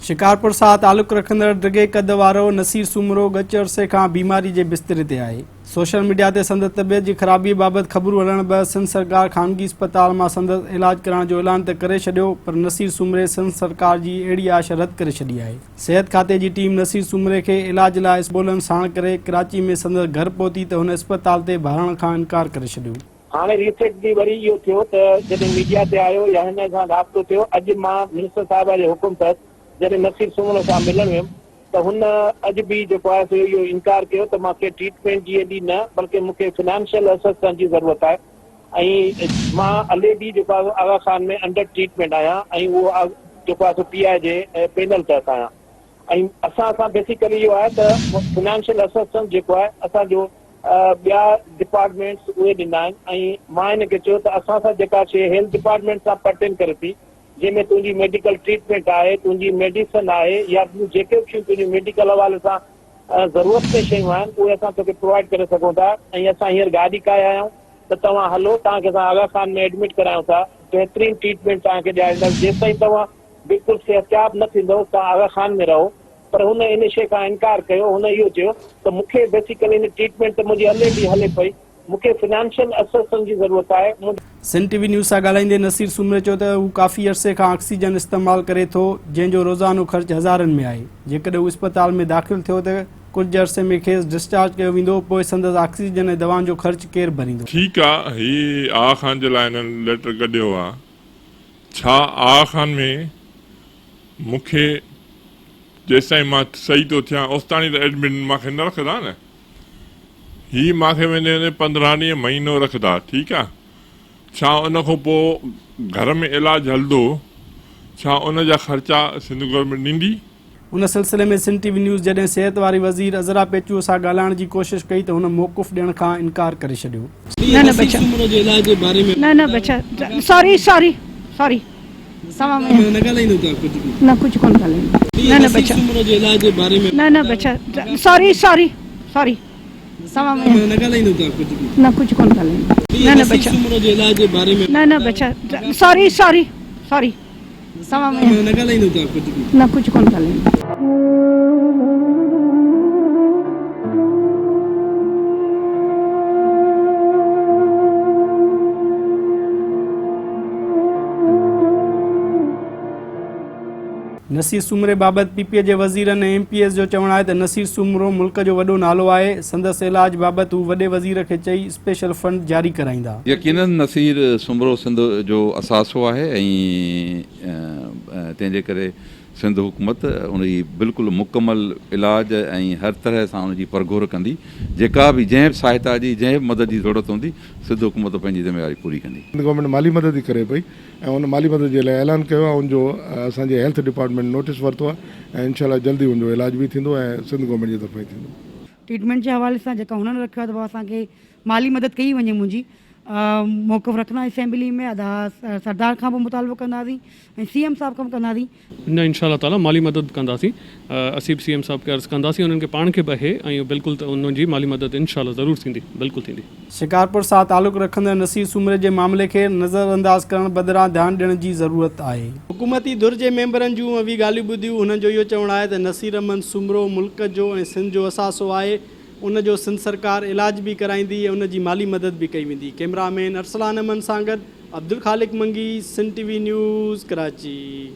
شڪارپور سان تعلق رکندڙ ڊگهي قد وارو نصير سومرو ڳچ عرصي کان بيماري جي بستري تي آهي. سوشل ميڊيا تي سندس طبيعت جي خرابي بابت خبرون هلڻ بعد سنڌ سرڪار خانگي اسپتال مان سندس علاج ڪرائڻ جو اعلان ته ڪري ڇڏيو پر نصير سومري سنڌ سرڪار جي اهڙي آش رد ڪري ڇڏي آهي. صحت کاتي جي ٽيم نصير سومري کي علاج لاء اسبولن ساڻ ڪري ڪراچي ۾ سندس گهر پهتي ته هن اسپتال تي ڀاڙڻ کان انڪار ڪري ڇڏيو. هاڻي ريسينٽلي وري اهو ٿيو ته جڏهن ميڊيا تي آيو يا هن سان رابطو ٿيو اڄ مان منسٽر صاحبه جي حڪم تحت جڏهن نصير سومرو سان ملڻ ويم ته هن اڄ به جيڪو آهي سو اهو انڪار ڪيو ته مان کي ٽريٽمينٽ جي ايڏي نه بلڪه مون کي فنانشل اسسٽنس جي ضرورت آهي ۽ مان الريڊي جيڪو آهي سو آغا خان ۾ انڊر ٽريٽمينٽ آهيان ۽ اهو جيڪو آهي سو پي آء جي پينل تحت آهيان ۽ اسان سان بيسيڪلي اهو آهي ته فنانشل اسسٽنس جيڪو آهي اسان جو ٻيا ڊپارٽمينٽس اهي ڏيندا آهن ۽ مان هن کي چيو ته اسان سان جيڪا شيء هيلٿ ڊپارٽمينٽ سان پرٽين ڪري ٿي جنهن ۾ تنهنجي ميڊيڪل ٽريٽمينٽ آهي، تنهنجي ميڊيسن آهي يا ٻيون جيڪي به شيون تنهنجون ميڊيڪل حوالي سان ضرورت ۾ شيون آهن اهي اسان توکي پرووائيڊ ڪري سگهون ٿا ۽ اسان هينئر گاڏي ڪاهي آيا آهيون ته توهان هلو توهان کي اسان آغا خان ۾ ايڊمٽ ڪرايون ٿا بهترين ٽريٽمينٽ توهان کي ڏيارينداسين جيستائين توهان بلڪل صحتياب نه ٿيندؤ توهان آغا خان ۾ رهو پر هن ان شيء کان انڪار ڪيو هن اهو چيو ته مون کي بيسيڪلي ان ٽريٽمينٽ ته منهنجي الريڊي هلي پئي مون کي فنانشل اسسٽنس جي ضرورت آهي. مون. سنڌ ٽي وي نيوز سان ڳالهائيندي نصير سومري چيو ته هو ڪافي عرصي کان آڪسيجن استعمال ڪري ٿو جنهن جو روزانو خرچ هزارن ۾ آهي جيڪڏهن هو اسپتال ۾ داخل ٿيو ته ڪجهه عرصي ۾ کيس ڊسچارج ڪيو ويندو پوء سندس آڪسيجن ۽ دوائن جو خرچ ڪير ڀريندو. ٺيڪ آ هي آغا خان جي لاء هنن ليٽر ڪڍيو آ ڇا آغا خان ۾ مون کي جيستائين مان صحيح ٿو ٿيان اوستاڻي ته ايڊمٽ مان کي نه رکندا نه. هي مان کي ويندي ويندي 15 ڏينهن مهينو رکندا ٺيڪ آ ڇا ان کان پوء گهر ۾ علاج هلندو ڇا ان جا خرچا سنڌ گورنمينٽ ڏيندي؟ ان سلسلي ۾ سنڌ ٽي وي نيوز جڏهن صحت واري وزير عذرا پيچوهو سان ڳالهائڻ جي ڪوشش ڪئي ته هن موقف ڏيڻ کان انڪار ڪري ڇڏيو. نه نه بچا نه نه بچا سوري سوري سوري توهان نه ڪجهه ڪونه ڳالهائيندو نه نه بچا نه نه بچا سوري سوري سوري توهان نه ڪجهه ڪونه ڳالهائيندو نه نه بچا نه نه بچا سوري سوري سوري توهان نه ڪجهه ڪونه ڳالهائيندو. نصير سومري بابت پي پي جي وزيرن ۽ ايم پي ايز جو چوڻ آهي ته نصير سومرو ملڪ جو وڏو نالو آهي، سندس علاج بابت هو وڏي وزير کي چئي اسپيشل فنڊ جاري ڪرائيندا. يقينن نصير سومرو سنڌ جو اثاثو آهي ۽ تنهن جي ڪري سنڌ حڪومت ان جي بلڪل مڪمل علاج ۽ هر طرح سان ان جي پرگهور ڪندي، جيڪا به جنهن به سهائتا جي جنهن به مدد جي ضرورت هوندي سنڌ حڪومت پنهنجي ذميواري پوري ڪندي. سنڌ گورنمينٽ مالي مدد ئي ڪري پئي ۽ ان مالي مدد جي لاء اعلان ڪيو آهي ان جو اسان جي هيلٿ ڊپارٽمينٽ نوٽيس ورتو آهي ۽ انشاء الله جلد ئي ان جو علاج به ٿيندو ۽ سنڌ گورنمينٽ جي طرفان ئي ٿيندو. ٽريٽمينٽ جي حوالي سان جيڪا هنن رکيو آهي ته بابا اسان کي مالي مدد ڪئي وڃي منهنجي موقف رکندا اسيمبلي ۾ ادا سردار کان به مطالبو ڪنداسين ۽ سي ايم صاحب کان به ڪنداسين. نه انشاء الله تعالي مالي مدد به ڪنداسين اسين به سي ايم صاحب کي عرض ڪنداسين انهن کي پاڻ کي به اهي ۽ بلڪل ته انهن جي مالي مدد انشاء الله ضرور ٿيندي بلڪل ٿيندي. شڪارپور سان تعلق رکندڙ نصير سومري جي معاملي کي نظرانداز ڪرڻ بدران ڌيان ڏيڻ جي ضرورت آهي. حڪومتي ڌر جي ميمبرن جون اوهين ڳالهيون ٻڌيون، هنن جو اهو چوڻ آهي ته نصير احمد سومرو ملڪ جو ۽ سنڌ جو اثاثو آهي، ان جو سنڌ سرڪار علاج به ڪرائيندي ۽ ان جي مالي مدد به ڪئي ويندي. ڪئميرا مين ارسلان احمد سان گڏ Abdulkhaliq Mangi, Sindh T V news, Karachi.